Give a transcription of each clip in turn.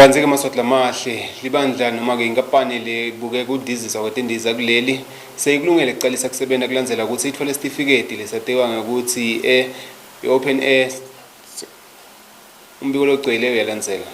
Kanti-ke Maswati lamahle, libandla noma-ke inkampani lebuke kudiziswa kwetindiza kuleli seyikulungele kucalisa kusebenta kulandzela kutsi itfole sitifiketi lesatiwa ngekutsi i-Open Air. Umbiko logcwele uyalandzela.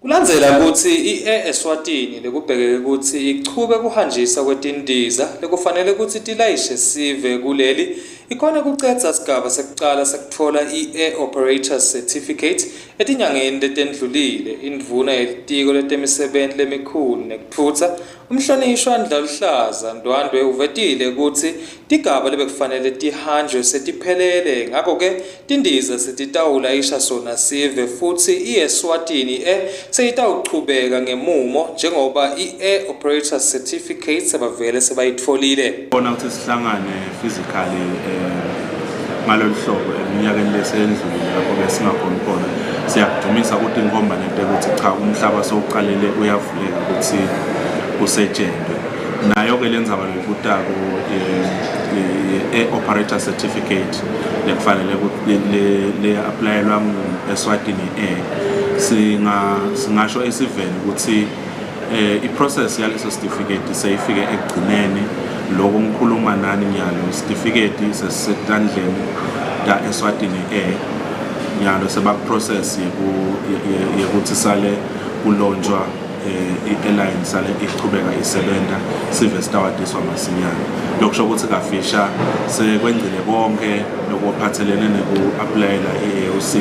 Kulandzela kutsi i-Air Eswatini lekubhekeke kutsi ichube kuhanjiswa kwetindiza lekufanele kutsi tilayishe sive kuleli ikhone kucedza sigaba sekucala sekutfola i-Air Operators Certificate etinyangeni letendlulile, indvuna yelitiko letemisebenti lemikhulu nekutfutsa Umhlonishwa Ndlaluhlaza Ndwandwe uvetile kutsi tigaba lebekufanele tihanjwe setiphelele ngako-ke tindiza setitawulayisha sona sive futsi i-Eswatini Air seyitawuchubeka ngemumo njengoba i-Air Operators Certificate sebavele sebayitfolile. Bona ukuthi sihlangane physically ngalolu hlobo eminyakeni lesendlulile lapho besingakhoni khona, siyakudumisa ukuthi inkhomba nento ukuthi cha, umhlaba sowuqalele uyavuleka ukuthi kusetshenzwe. Nayo-ke le ndzaba loyibutako ye-operator certificate lekufanele le-aplayelwa ngu-Eswatini Air, singasho esiveni ukuthi i-process yaleso certificate seyifike ekugcineni. Lokho ngikhuluma nani nyalo, certificate sesisetandleni ta Eswatini Air. Nyalo sebaku-process yekuthi sale kulontshwa i-airline, sale ichubeka isebenta. Sive sitawatiswa masinyane. Lokusho ukuthi kafisha sekwengcile konke lokuphathelene neku-aplayela i-AOC.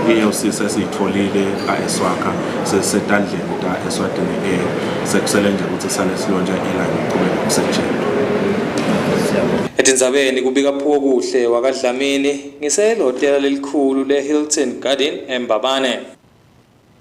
I-AOC sesiyitfolile ka-Eswakha, sesisetandleni ta Eswatini Air, sekusele nje ukuthi sale silontsha i-airline, ichubeke kusetshenzwa. Etindzabeni kubika Phukuhle wakaDlamini ngiselihhotela lelikhulu le-Hilton Garden eMbabane.